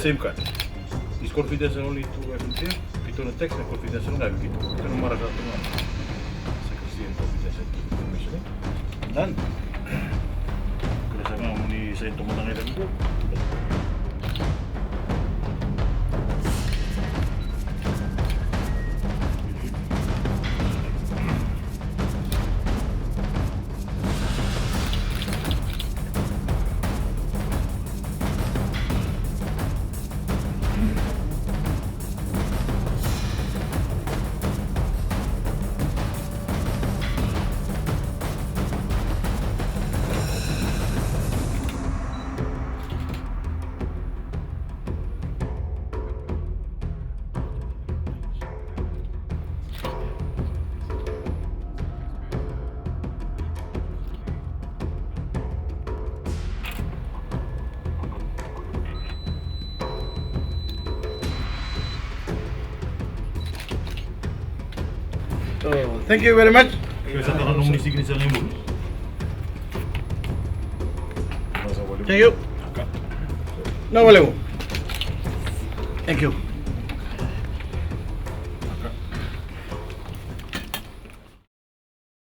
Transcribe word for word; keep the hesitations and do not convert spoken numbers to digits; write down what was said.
Same card. Is confidential only to F M C F, keitou na text na confidential ga vei keitou. Keitou na maraka tu ga. Secrecy and confidential information, eh? Done. Kere sa ga mo ni sa ito mata ga i. Oh, thank you very much. Kere sa na nomuni signature ga i muri. Thank you. Vinaka vakalevu. Thank you.